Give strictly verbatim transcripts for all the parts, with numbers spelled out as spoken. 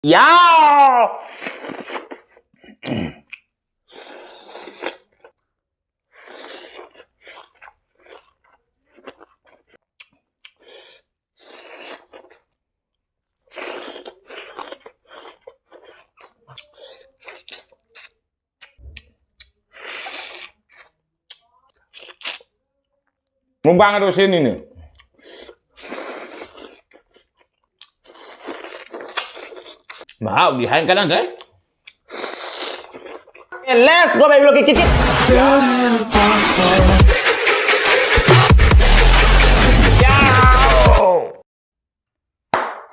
ꯌꯥꯎ! Mukbang ꯑꯗꯨ ꯁꯤꯅꯤꯅꯦ꯫ ꯃꯍꯥꯎꯗꯤ ꯍꯥꯏꯅ ꯀꯥꯟꯅꯗ꯭ꯔꯦ꯫ Let's go, baby, look at it.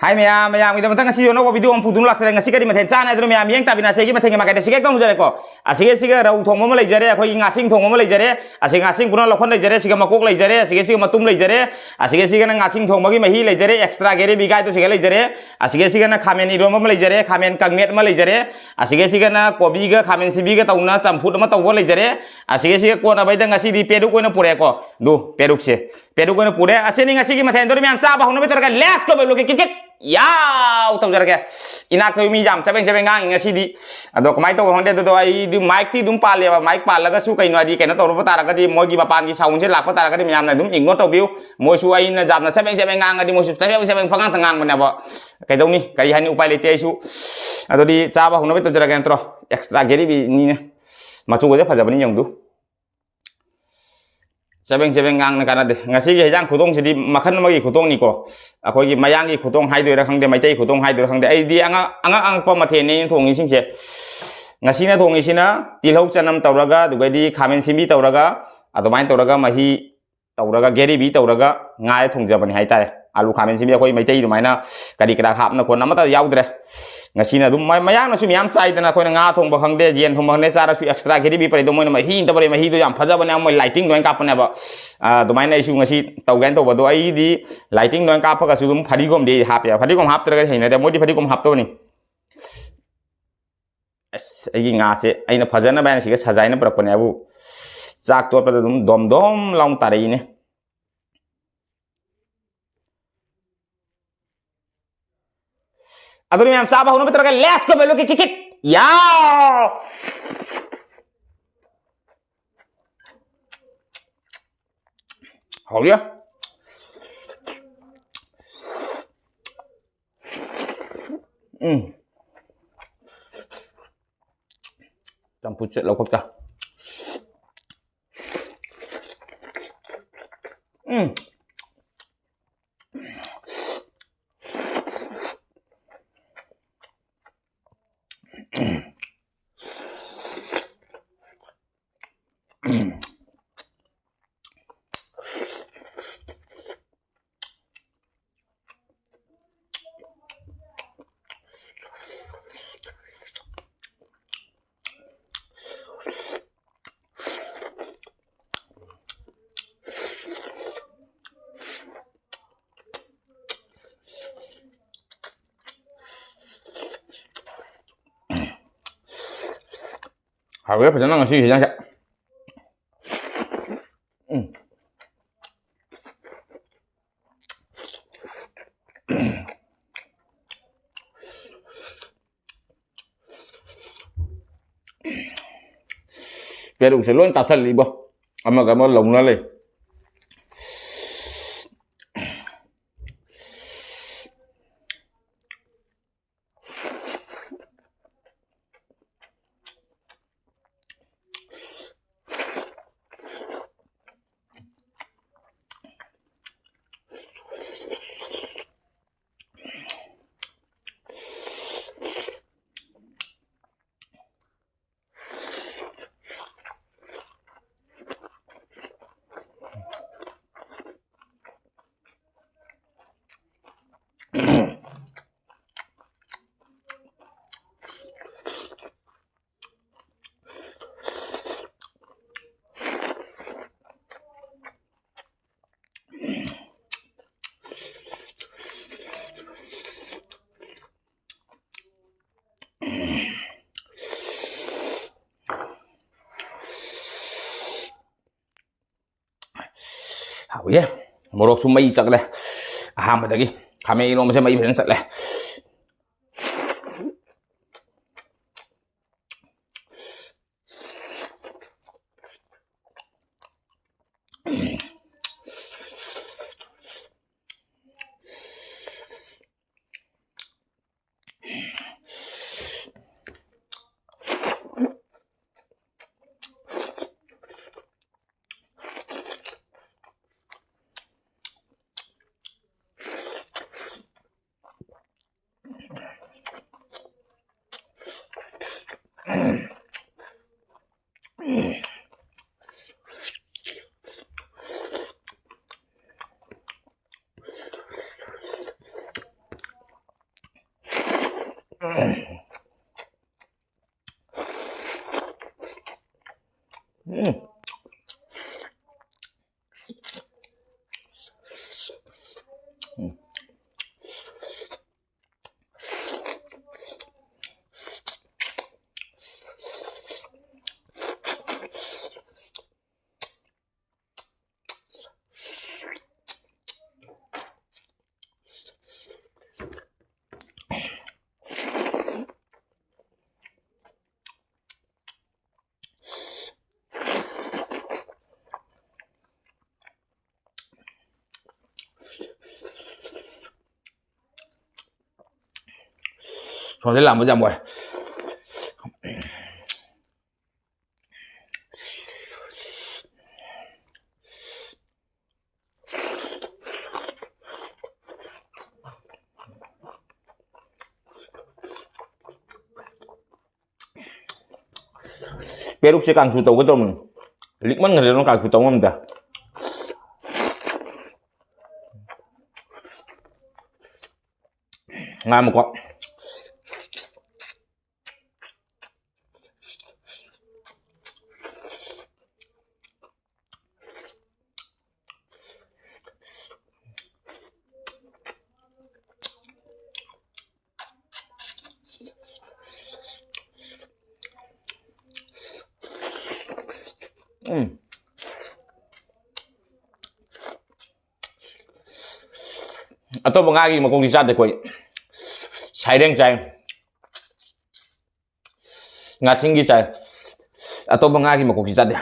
Hi ꯃꯌꯥꯝ, ꯃꯌꯥꯝꯒꯤꯗꯃꯛꯇ ꯉꯁꯤ ꯑꯅꯧꯕ video ꯑꯃ ꯄꯨꯗꯨꯅ ꯂꯥꯛꯆꯔꯦ꯫ ꯉꯁꯤ ꯀꯔꯤ ꯃꯊꯦꯜ ꯆꯥꯅꯤ ꯍꯥꯏꯗꯨꯅ ꯃꯌꯥꯝ ꯌꯦꯡ ꯇꯥꯕꯤꯅ ꯑꯁꯤꯒꯤ ꯃꯊꯦꯜꯒꯤ ꯃꯀꯥꯏꯗ ꯁꯤꯒꯦ ꯇꯧꯖꯔꯦꯀꯣ꯫ ꯑꯁꯤꯒꯤ ꯑꯁꯤꯒ ꯔꯧ ꯊꯣꯡꯕ ꯑꯃ ꯂꯩꯖꯔꯦ, ꯑꯩꯈꯣꯏꯒꯤ ꯉꯥꯁꯤꯡ ꯊꯣꯡꯕ ꯑꯃ ꯂꯩꯖꯔꯦ, ꯑꯁꯤ ꯉꯥꯁꯤꯡ ꯄꯨꯝꯅꯃꯛ ꯂꯧꯈꯣꯟ ꯂꯩꯖꯔꯦ, ꯑꯁꯤꯒ ꯃꯀꯣꯛ ꯂꯩꯖꯔꯦ, ꯑꯁꯤꯒ ꯑꯁꯤꯒ ꯃꯇꯨꯝ ꯂꯩꯖꯔꯦ, ꯑꯁꯤꯒ ꯑꯁꯤꯒꯅ ꯉꯥꯁꯤꯡ ꯊꯣꯡꯕꯒꯤ ꯃꯍꯤ ꯂꯩꯖꯔꯦ, extra gravy ꯒꯥꯏꯗꯨ ꯁꯤꯒ ꯂꯩꯖꯔꯦ, ꯑꯁꯤꯒ ꯑꯁꯤꯒꯅ ꯈꯥꯃꯦꯟ ꯏꯔꯣꯝꯕ ꯑꯃ ꯂꯩꯖꯔꯦ, ꯈꯥꯃꯦꯟ ꯀꯪꯃꯦꯠ ꯑꯃ ꯂꯩꯖꯔꯦ, ꯑꯁꯤꯒ ꯑꯁꯤꯒꯅ ꯀꯣꯕꯤꯒ ꯈꯥꯃꯦꯟ ꯁꯤꯟꯕꯤꯒ ꯇꯧꯅ ꯆꯝꯐꯨꯠ ꯑꯃ ꯇꯧꯕ ꯂꯩꯖꯔꯦ, ꯑꯁꯤꯒ ꯑꯁꯤꯒ ꯀꯣꯟꯅꯕꯩꯗ ꯉꯁꯤꯗꯤ ꯄꯦꯔꯨꯛ ꯑꯣꯏꯅ ꯄꯨꯔꯛꯑꯦꯀꯣ꯫ ꯑꯗꯨ ꯄꯦꯔꯨꯛꯁꯦ ꯄꯦꯔꯨꯛ ꯑꯣꯏꯅ ꯄꯨꯔꯦ꯫ ꯑꯁꯤꯅꯤ ꯉꯁꯤꯒꯤ ꯃꯊꯦꯜꯗꯣ ꯃꯌꯥꯝ ꯆꯥꯕ ꯍꯧꯅꯕ ꯇꯧꯔꯒ let's go baby ꯀꯤꯛ ꯀꯤꯛ ꯌꯥꯎ ꯇꯧꯖꯔꯒꯦ꯫ ꯏꯅꯥꯛꯇ ꯃꯤ ꯌꯥꯝ ꯆꯕꯦꯡ ꯆꯕꯦꯡ ꯉꯥꯡꯉꯤ ꯉꯁꯤꯗꯤ꯫ ꯑꯗꯣ ꯀꯃꯥꯏꯅ ꯇꯧꯕ ꯈꯪꯗꯦ꯫ ꯑꯗꯨꯗꯣ ꯑꯩꯗꯤ ꯃꯥꯏꯛꯇꯤ ꯑꯗꯨꯝ ꯄꯥꯜꯂꯦꯕ꯫ ꯃꯥꯏꯛ ꯄꯥꯜꯂꯒꯁꯨ ꯀꯩꯅꯣ ꯍꯥꯏꯗꯤ ꯀꯩꯅꯣ ꯇꯧꯔꯨꯕ ꯇꯥꯔꯒꯗꯤ ꯃꯣꯏꯒꯤ ꯃꯄꯥꯟꯒꯤ sound ꯁꯦ ꯂꯥꯛꯄ ꯇꯥꯔꯒꯗꯤ ꯃꯌꯥꯝꯅ ꯑꯗꯨꯝ ignore ꯇꯧꯕꯤꯌꯨ꯫ ꯃꯣꯏꯁꯨ ꯑꯩꯅ ꯌꯥꯝꯅ ꯆꯕꯦꯡ ꯆꯕꯦꯡ ꯉꯥꯡꯉꯗꯤ ꯃꯣꯏꯁꯨ ꯆꯕꯦꯡ ꯆꯕꯦꯡ ꯄꯉꯥꯡꯇ ꯉꯥꯡꯕꯅꯦꯕ꯫ ꯀꯩꯗꯧꯅꯤ? ꯀꯔꯤ ꯍꯥꯏꯅꯤ? ꯎꯄꯥꯏ ꯂꯩꯇꯦ ꯑꯩꯁꯨ꯫ ꯑꯗꯨꯗꯤ ꯆꯥꯕ ꯍꯧꯅꯕ ꯇꯧꯖꯔꯒꯦ ꯅꯠꯇ꯭ꯔꯣ? Extra gravy ꯅꯤꯅꯦ꯫ ꯃꯆꯨꯒꯁꯦ ꯐꯖꯕꯅꯤ ꯌꯦꯡꯗꯨ꯫ ꯆꯕꯦꯡ ꯆꯕꯦꯡ ꯉꯥꯡꯅ ꯀꯥꯟꯅꯗꯦ꯫ ꯉꯁꯤꯒꯤ ꯍꯩꯖꯥꯡ ꯈꯨꯊꯣꯡꯁꯤꯗꯤ ꯃꯈꯜ ꯑꯃꯒꯤ ꯈꯨꯊꯣꯡꯅꯤꯀꯣ꯫ ꯑꯩꯈꯣꯏꯒꯤ ꯃꯌꯥꯡꯒꯤ ꯈꯨꯊꯣꯡ ꯍꯥꯏꯗꯣꯏꯔꯥ ꯈꯪꯗꯦ, ꯃꯩꯇꯩ ꯈꯨꯊꯣꯡ ꯍꯥꯏꯗꯣꯏꯔꯥ ꯈꯪꯗꯦ꯫ ꯑꯩꯗꯤ ꯑꯉꯛ-, ꯑꯉꯛ ꯑꯉꯛꯄ ꯃꯊꯦꯜꯅꯤ ꯑꯩꯅ ꯊꯣꯡꯉꯤꯁꯤꯡꯁꯦ꯫ ꯉꯁꯤꯅ ꯊꯣꯡꯉꯤꯁꯤꯅ ꯇꯤꯜꯍꯧ ꯆꯅꯝ ꯇꯧꯔꯒ, ꯑꯗꯨꯒꯩꯗꯤ ꯈꯥꯃꯦꯟ ꯁꯤꯟꯕꯤ ꯇꯧꯔꯒ, ꯑꯗꯨꯃꯥꯏꯅ ꯇꯧꯔꯒ ꯃꯍꯤ ꯇꯧꯔꯒ, gravy ꯇꯧꯔꯒ ꯉꯥ ꯊꯣꯡꯖꯕꯅꯤ ꯍꯥꯏꯇꯥꯔꯦ꯫ ꯑꯥꯂꯨ ꯈꯥꯃꯦꯟ ꯁꯤꯟꯕꯤ ꯑꯩꯈꯣꯏ ꯃꯩꯇꯩ ꯑꯗꯨꯃꯥꯏꯅ ꯀꯔꯤ ꯀꯔꯥ ꯍꯥꯞꯅ ꯈꯣꯠꯅ ꯑꯃꯠꯇ ꯌꯥꯎꯗ꯭ꯔꯦ꯫ ꯉꯁꯤꯅ ꯑꯗꯨꯝ ꯃ-, ꯃꯌꯥꯡꯅꯁꯨ ꯃꯌꯥꯝ ꯆꯥꯏꯗꯅ, ꯑꯩꯈꯣꯏꯅ ꯉꯥ ꯊꯣꯡꯕ ꯈꯪꯗꯦ, ꯌꯦꯟ ꯊꯣꯡꯕ ꯈꯪꯗꯦ, ꯆꯥꯔꯁꯨ extra gravy ꯄꯔꯦꯗꯣ ꯃꯣꯏꯅ ꯃꯍꯤ ꯑꯝꯇ ꯄꯔꯦ, ꯃꯍꯤꯗꯣ ꯌꯥꯝ ꯐꯖꯕꯅꯦ, ꯃꯣꯏ lighting ꯂꯣꯏꯅ ꯀꯥꯞꯄꯅꯦꯕ꯫ ꯑꯥ, ꯑꯗꯨꯃꯥꯏꯅ ꯑꯩꯁꯨ ꯉꯁꯤ ꯇꯧꯒꯦꯅ ꯇꯧꯕ꯫ ꯑꯗꯣ ꯑꯩꯒꯤꯗꯤ lighting ꯂꯣꯏꯅ ꯀꯥꯞꯄꯒꯁꯨ ꯑꯗꯨꯝ ꯐꯗꯤꯒꯣꯝꯗꯤ ꯍꯥꯞꯄꯦ꯫ ꯐꯗꯤꯒꯣꯝ ꯍꯥꯞꯇ꯭ꯔꯒꯗꯤ ꯍꯩꯅꯗꯦ, ꯃꯣꯏꯗꯤ ꯐꯗꯤꯒꯣꯝ ꯍꯥꯞꯇꯕꯅꯤ꯫ ꯑꯁ, ꯑꯩꯒꯤ ꯉꯥꯁꯦ ꯑꯩꯅ ꯐꯖꯅꯕ ꯍꯥꯏꯅ ꯁꯤꯒ ꯁꯖꯥꯏꯅ ꯄꯨꯔꯛꯄꯅꯦꯕꯨ, ꯆꯥꯛ ꯇꯣꯠꯄꯗ ꯑꯗꯨꯝ ꯗꯣꯝ ꯗꯣꯝ ꯂꯥꯎꯅ ꯇꯥꯔꯛꯏꯅꯦ꯫ ꯑꯗꯨꯅ ꯃꯌꯥꯝ ꯆꯥꯕ ꯍꯧꯅꯕ ꯇꯧꯔꯒ, let's go, ꯕꯦꯂꯨ ꯀꯤꯛ ꯀꯤꯛ ꯀꯤꯛ꯫ ꯌꯥꯎ! ꯍꯥꯎꯔꯤꯌꯦ꯫ ꯎꯝ꯫ ꯆꯝꯐꯨꯠꯁꯦ ꯂꯧꯈꯠꯀꯦ꯫ ꯎꯝ꯫ ꯍꯥꯎꯋꯦ ꯐꯖꯅ ꯉꯁꯤ ꯍꯤꯟꯖꯥꯡꯁꯦ꯫ ꯎꯝ꯫ ꯄꯦꯔꯨꯛꯁꯦ ꯂꯣꯏ ꯇꯥꯁꯜꯂꯤꯕꯣ꯫ ꯑꯃꯒ ꯑꯃꯒ ꯂꯧꯅ ꯂꯩ꯫ ꯍꯥꯎꯏꯌꯦ꯫ ꯃꯣꯔꯣꯛꯁꯨ ꯃꯩ ꯆꯠꯂꯦ꯫ ꯑꯍꯥꯟꯕꯗꯒꯤ ꯈꯥꯃꯦꯟ ꯏꯔꯣꯝꯕꯁꯦ ꯃꯩ ꯐꯖꯅ ꯆꯠꯂꯦ꯫ ꯁꯣꯝꯗ ꯂꯥꯝꯕꯁꯦ ꯌꯥꯝ ꯋꯥꯏ꯫ ꯄꯦꯔꯨꯛꯁꯦ ꯀꯥꯡꯁꯨ ꯇꯧꯒꯦ ꯇꯧꯔꯝꯕꯅꯤ꯫ ꯂꯤꯛꯃꯟꯈ꯭ꯔꯦ ꯑꯗꯨꯅ ꯀꯥꯡꯁꯨ ꯇꯧ ꯉꯝꯗꯦ꯫ ꯉꯥꯏꯃꯨꯀꯣ꯫ ꯎꯝ꯫ ꯑꯇꯣꯞꯄ ꯉꯥꯒꯤ ꯃꯀꯣꯛꯇꯤ ꯆꯥꯗꯦ ꯑꯩꯈꯣꯏ꯫ ꯁꯥꯏꯔꯦꯡ ꯆꯥꯏ꯫ ꯉꯥꯆꯤꯡꯒꯤ ꯆꯥꯏ꯫ ꯑꯇꯣꯞꯄ ꯉꯥꯒꯤ ꯃꯀꯣꯛꯇꯤ ꯆꯥꯗꯦ꯫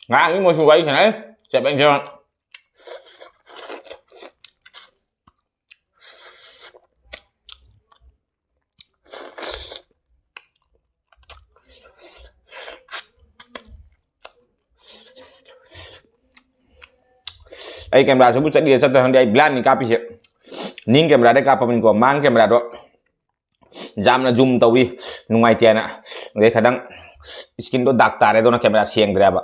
ꯉꯔꯥꯡꯗꯤ ꯃꯣꯏꯁꯨ ꯋꯥꯔꯤ ꯁꯥꯟꯅꯩ꯫ ꯆꯦꯄꯦꯟ ꯆꯦꯄꯦꯟ꯫ ꯑꯩ ꯀꯦꯃꯦꯔꯥꯁꯤꯕꯨ ꯆꯠꯂꯤꯔ ꯆꯠꯇ꯭ꯔꯥ ꯈꯪꯗꯦ꯫ ꯑꯩ ꯕ꯭ꯂꯥꯏꯟꯅꯤ ꯀꯥꯞꯄꯤꯁꯦ꯫ ꯅꯤꯡ ꯀꯦꯃꯦꯔꯥꯗꯩ ꯀꯥꯞꯄꯕꯅꯤꯀꯣ꯫ ꯃꯥꯡ ꯀꯦꯃꯦꯔꯥꯗꯣ ꯌꯥꯝꯅ ꯖꯨꯝ ꯇꯧꯏ, ꯅꯨꯡꯉꯥꯏꯇꯦꯅ꯫ ꯑꯗꯩ ꯈꯤꯇꯪ ꯏꯁꯀꯤꯟꯗꯣ ꯗꯥꯛ ꯇꯥꯔꯦ, ꯑꯗꯨꯅ ꯀꯦꯃꯦꯔꯥ ꯁꯦꯡꯗ꯭ꯔꯦꯕ꯫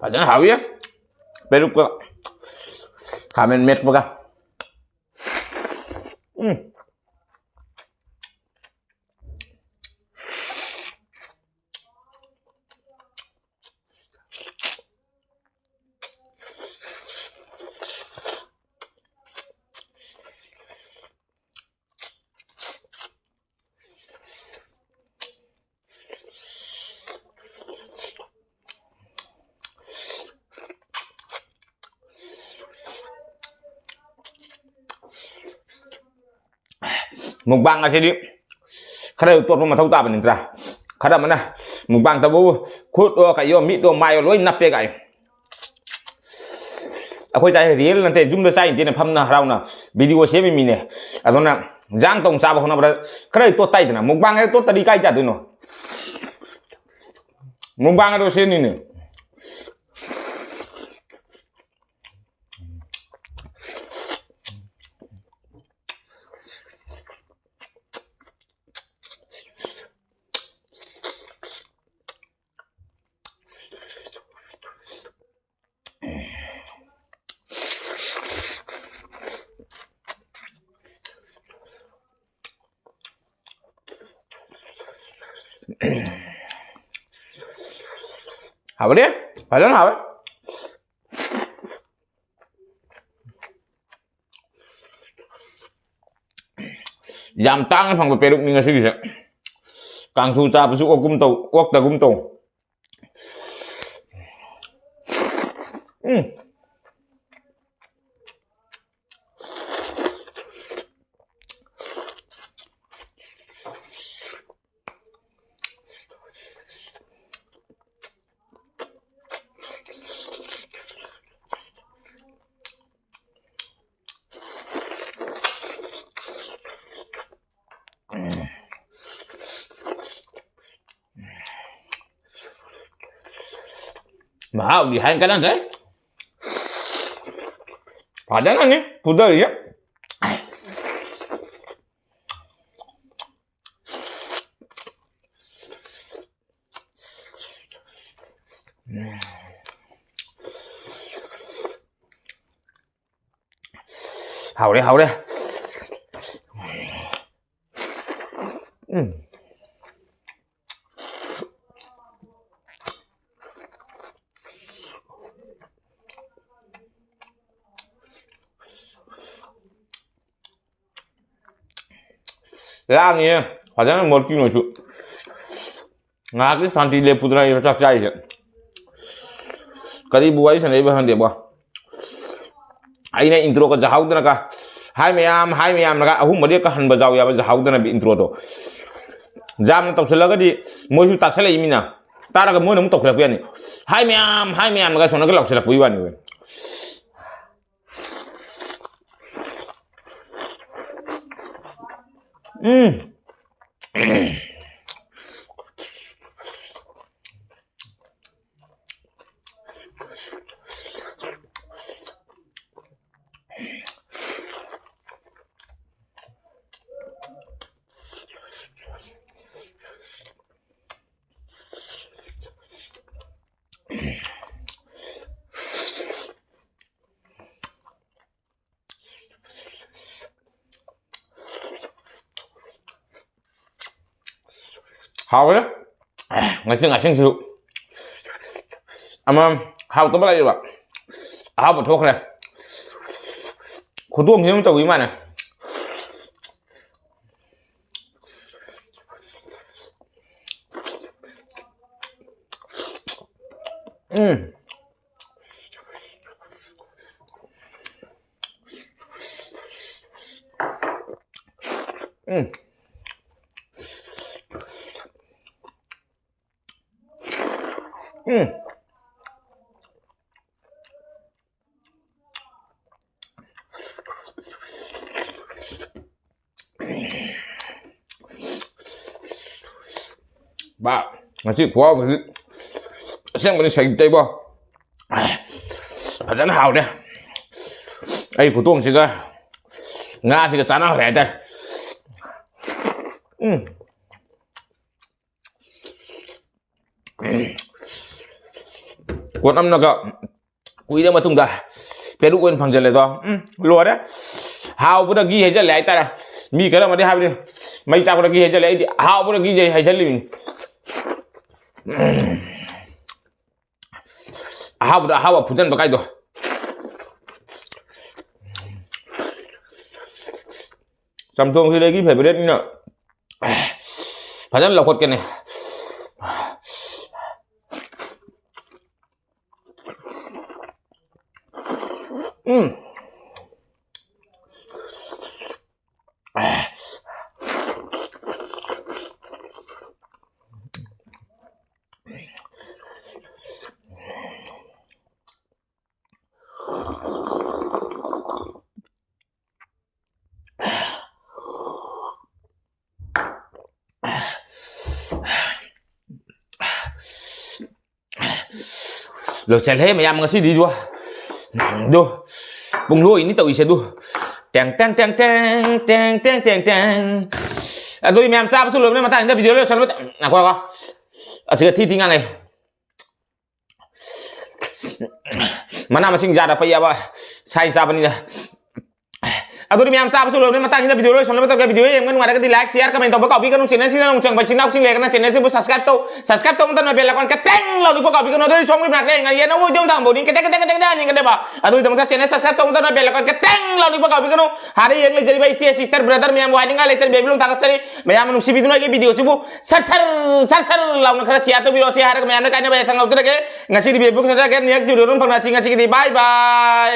ꯐꯖꯅ ꯍꯥꯎꯏ꯫ ꯄꯦꯔꯨꯛꯀ ꯈꯥꯃꯦꯟ ꯃꯦꯠꯄꯒ꯫ ꯎꯝ꯫ ꯃꯨꯛꯕꯥꯡ ꯑꯁꯤꯗꯤ ꯈꯔ ꯇꯣꯠꯄ ꯃꯊꯧ ꯇꯥꯕꯅꯤ ꯅꯠꯇ꯭ꯔꯥ? ꯈꯔ ꯑꯃꯅ ꯃꯨꯛꯕꯥꯡ ꯇꯧꯕꯕꯨ ꯈꯨꯠꯑꯣ, ꯀꯩꯑꯣ, ꯃꯤꯠꯑꯣ, ꯃꯥꯏꯑꯣ ꯂꯣꯏ ꯅꯞꯄꯦ ꯀꯥꯏ꯫ ꯑꯩꯈꯣꯏ ꯆꯥꯏ ꯔꯤꯌꯦꯜ ꯅꯠꯇꯦ, ꯌꯨꯝꯗ ꯆꯥꯏ ꯅꯠꯇꯦꯅ ꯐꯝꯅ ꯍꯔꯥꯎꯅ ꯚꯤꯗꯤꯑꯣ ꯁꯦꯝꯃꯤ ꯃꯤꯅꯦ꯫ ꯑꯗꯨꯅ ꯏꯟꯖꯥꯡ ꯇꯧ ꯆꯥꯕ ꯍꯣꯠꯅꯕꯗ ꯈꯔ ꯇꯣꯠ ꯇꯥꯏꯗꯅ, ꯃꯨꯛꯕꯥꯡ ꯍꯦꯛ ꯇꯣꯠꯇꯗꯤ ꯀꯥꯏ ꯆꯥꯗꯣꯏꯅꯣ? ꯃꯨꯛꯕꯥꯡ ꯑꯗꯣ ꯁꯦꯝꯃꯤꯅꯦ꯫ ꯍꯥꯎꯕꯅꯦ, ꯐꯖꯅ ꯍꯥꯎꯋꯦ꯫ ꯌꯥꯝ ꯇꯥꯡꯅ ꯐꯪꯕ ꯄꯦꯔꯨꯛꯅꯤ ꯉꯁꯤꯒꯤꯁꯦ꯫ ꯀꯥꯡꯁꯨ ꯆꯥꯕꯁꯨ ꯑꯣꯛꯀꯨꯝ ꯇꯧ, ꯑꯣꯛꯇꯒꯨꯝ ꯇꯧ꯫ ꯎꯝ꯫ ꯃꯍꯥꯎꯗꯤ ꯍꯥꯏ ꯀꯥꯟꯅꯗ꯭ꯔꯦ꯫ ꯐꯖꯅꯅꯤ ꯐꯨꯗꯔꯤꯁꯦ꯫ ꯍꯥꯎꯔꯦ, ꯍꯥꯎꯔꯦ꯫ ꯎꯝ꯫ ꯂꯥꯡꯉꯤꯍꯦ꯫ ꯐꯖꯅ ꯃꯣꯠꯀꯤ ꯅꯣꯏꯁꯨ꯫ ꯉꯥꯏꯍꯥꯛꯀꯤ ꯁꯥꯟꯇꯤ ꯂꯦꯞꯄꯨꯗꯅ ꯑꯩꯅ ꯆꯥꯛ ꯆꯥꯔꯤꯁꯦ꯫ ꯀꯔꯤꯕꯨ ꯋꯥꯔꯤ ꯁꯥꯟꯅꯔꯤꯕ ꯈꯪꯗꯦꯕꯣ꯫ ꯑꯩꯅ intro ꯀ ꯖꯍꯧꯗꯅꯒ, "ꯍꯥꯏ ꯃꯌꯥꯝ, ꯍꯥꯏ ꯃꯌꯥꯝꯅꯒ" ꯑꯍꯨꯝ ꯃꯔꯤꯒ ꯍꯟꯕ ꯌꯥꯎ ꯌꯥꯕ ꯖꯍꯧꯗꯅꯕ intro ꯗꯣ꯫ ꯌꯥꯝꯅ ꯇꯧꯁꯜꯂꯒꯗꯤ ꯃꯣꯏꯁꯨ ꯇꯥꯁꯜꯂꯛꯏ ꯃꯤꯅ꯫ ꯇꯥꯔꯒ ꯃꯣꯏꯅ ꯑꯃꯨꯛ ꯇꯧꯁꯜꯂꯛꯄ ꯌꯥꯅꯤ꯫ "ꯍꯥꯏ ꯃꯌꯥꯝ, ꯍꯥꯏ ꯃꯌꯥꯝꯅꯒ" ꯁꯣꯝꯗꯒ ꯂꯥꯎꯁꯜꯂꯛꯄꯒꯤ ꯋꯥꯅꯤ꯫ ꯎꯝ꯫ ꯍꯥꯎꯔꯦ꯫ ꯉꯁꯤ ꯉꯥꯁꯤꯡꯁꯨ ꯑꯃ ꯍꯥꯎꯇꯕ ꯂꯩꯌꯦꯕ, ꯑꯍꯥꯎꯕ ꯊꯣꯛꯈ꯭ꯔꯦ꯫ ꯈꯨꯗꯣꯡꯁꯤ ꯑꯃ ꯇꯧꯏ ꯃꯥꯅꯦ꯫ ꯎꯝ꯫ ꯎꯝ꯫ ꯎꯝ꯫ ꯕꯥ, ꯉꯁꯤ ꯈꯨꯍꯥꯎꯁꯤꯗꯤ ꯑꯁꯦꯡꯕꯅꯤ ꯁꯩꯇꯩꯕꯣ꯫ ꯐꯖꯅ ꯍꯥꯎꯔꯦ꯫ ꯑꯩ ꯈꯨꯊꯣꯡꯁꯤꯒ ꯉꯥꯁꯤꯒ ꯆꯥꯟꯅꯈ꯭ꯔꯦ ꯍꯥꯏꯇꯥꯔꯦ꯫ ꯎꯝ꯫ ꯀꯣꯠ ꯑꯃꯅꯒ ꯀꯨꯏꯔ ꯃꯇꯨꯡꯗ ꯄꯦꯔꯨꯛ ꯑꯣꯏꯅ ꯐꯪꯖꯜꯂꯦꯗꯣ꯫ ꯎꯝ, ꯂꯣꯏꯔꯦ꯫ ꯍꯥꯎꯕꯗꯒꯤ ꯍꯩꯖꯜꯂꯦ ꯍꯥꯏꯇꯥꯔꯦ꯫ ꯃꯤ ꯈꯔ ꯑꯃꯗꯤ ꯍꯥꯏꯕꯅꯤ, "ꯃꯩ ꯆꯥꯛꯄꯗꯒꯤ ꯍꯩꯖꯜꯂꯦ", ꯑꯩꯗꯤ ꯍꯥꯎꯕꯗꯒꯤ ꯍꯩꯖꯜꯂꯤꯃꯤꯅꯤ꯫ ꯎꯝ꯫ ꯑꯍꯥꯎꯕꯗ ꯑꯍꯥꯎꯕ ꯐꯨꯖꯟꯕ ꯀꯥꯏꯗꯣ꯫ ꯆꯝꯊꯣꯡꯁꯤꯗꯤ ꯑꯩꯒꯤ ꯐꯦꯚꯔꯦꯠꯅꯤꯅ ꯐꯖꯅ ꯂꯧꯈꯠꯀꯅꯤ꯫ ꯎꯝ꯫ ꯂꯣꯏꯁꯜꯂꯦ ꯃꯌꯥꯝ ꯉꯁꯤꯗꯤ꯫ ꯑꯗꯨ, ꯑꯗꯨ ꯄꯨꯡꯂꯣꯏꯅꯤ ꯇꯧꯔꯤꯁꯦ꯫ ꯑꯗꯨ ꯇꯦꯡ ꯇꯦꯡ ꯇꯦꯡ ꯇꯦꯡ꯫ ꯑꯗꯨꯗꯤ ꯃꯌꯥꯝ ꯆꯥꯕꯁꯨ ꯂꯣꯏꯕꯅ ꯃꯇꯥꯡꯁꯤꯗ ꯚꯤꯗꯤꯑꯣ ꯂꯣꯏꯁꯜꯂꯕ꯫ ꯉꯥꯏꯈꯣ, ꯉꯥꯏꯈꯣ꯫ ꯑꯁꯤꯒ ꯊꯤ ꯊꯤ ꯉꯥꯡꯉꯦ꯫ ꯃꯅꯥ ꯃꯁꯤꯡ ꯌꯥꯗ ꯄꯩ ꯌꯥꯕ ꯁꯥꯏ ꯆꯥꯕꯅꯤꯅ꯫ ꯑꯗꯨꯗꯤ ꯃꯌꯥꯝ ꯆꯥꯕꯁꯨ ꯂꯣꯏꯕꯅꯤ, ꯃꯇꯥꯡꯁꯤꯗ video ꯂꯣꯏꯁꯤꯟꯅꯕ ꯇꯧꯒꯦ꯫ Video ꯌꯦꯡꯕ ꯅꯨꯡꯉꯥꯏꯔꯒꯗꯤ like, share, comment ꯇꯧꯕ ꯀꯥꯎꯕꯤꯒꯅꯨ꯫ Channel ꯁꯤꯗ ꯅꯧꯅ ꯆꯪꯕ ꯏꯆꯤꯟ ꯏꯅꯥꯎꯁꯤꯡ ꯂꯩꯔꯒꯅ channel ꯁꯤꯕꯨ subscribe ꯇꯧ, subscribe ꯇꯧꯕ ꯃꯇꯝꯗ bell icon ꯈꯤꯇꯪ ꯂꯥꯎꯅꯤꯛꯄ ꯀꯥꯎꯕꯤꯒꯅꯨ꯫ ꯑꯗꯨꯗꯤ ꯁꯣꯝꯒꯤ ꯃꯅꯥꯛꯇ ꯌꯦꯡꯉ ꯌꯦꯟꯅꯧꯕ video ꯃꯇꯥꯡ ꯐꯥꯎꯗꯤ ꯈꯤꯇꯪ ꯈꯤꯇꯪ ꯈꯤꯇꯪ ꯈꯤꯇꯪ ꯌꯦꯡꯒꯗꯕ꯫ ꯑꯗꯨꯒꯤꯗꯃꯛꯇ channel subscribe ꯇꯧꯕ ꯃꯇꯝꯗ bell icon ꯈꯤꯇꯪ ꯂꯥꯎꯅꯤꯛꯄ ꯀꯥꯎꯕꯤꯒꯅꯨ꯫ ꯍꯥꯟꯅ ꯌꯦꯡ ꯂꯩꯖꯔꯤꯕ ꯏꯆꯦ sister brother ꯃꯌꯥꯝꯕꯨ ꯍꯥꯏꯅꯤꯡꯉꯥꯏ ꯂꯩꯇꯅ ꯕꯦꯕꯤꯂꯣꯟ ꯊꯥꯒꯠꯆꯔꯤ꯫ ꯃꯌꯥꯝꯅ ꯅꯨꯡꯁꯤꯕꯤꯗꯨꯅ ꯑꯩꯒꯤ video ꯁꯤꯕꯨ ꯁꯔ ꯁꯔ ꯁꯔ ꯁꯔ ꯂꯥꯎꯅ ꯈꯔ share ꯇꯧꯕꯤꯔꯣ꯫ ꯁꯤ ꯍꯥꯏꯔꯒ ꯃꯌꯥꯝꯅ ꯀꯥꯏꯅꯕ ꯌꯥꯏꯐꯅ ꯂꯧꯖꯔꯒꯦ꯫ ꯉꯁꯤꯗꯤ ꯕꯦꯕꯤꯂꯣꯟ ꯊꯥꯖꯔꯒꯦ꯫ Next video ꯗ ꯐꯪꯅꯁꯤ꯫ ꯉꯁꯤꯒꯤꯗꯤ bye bye꯫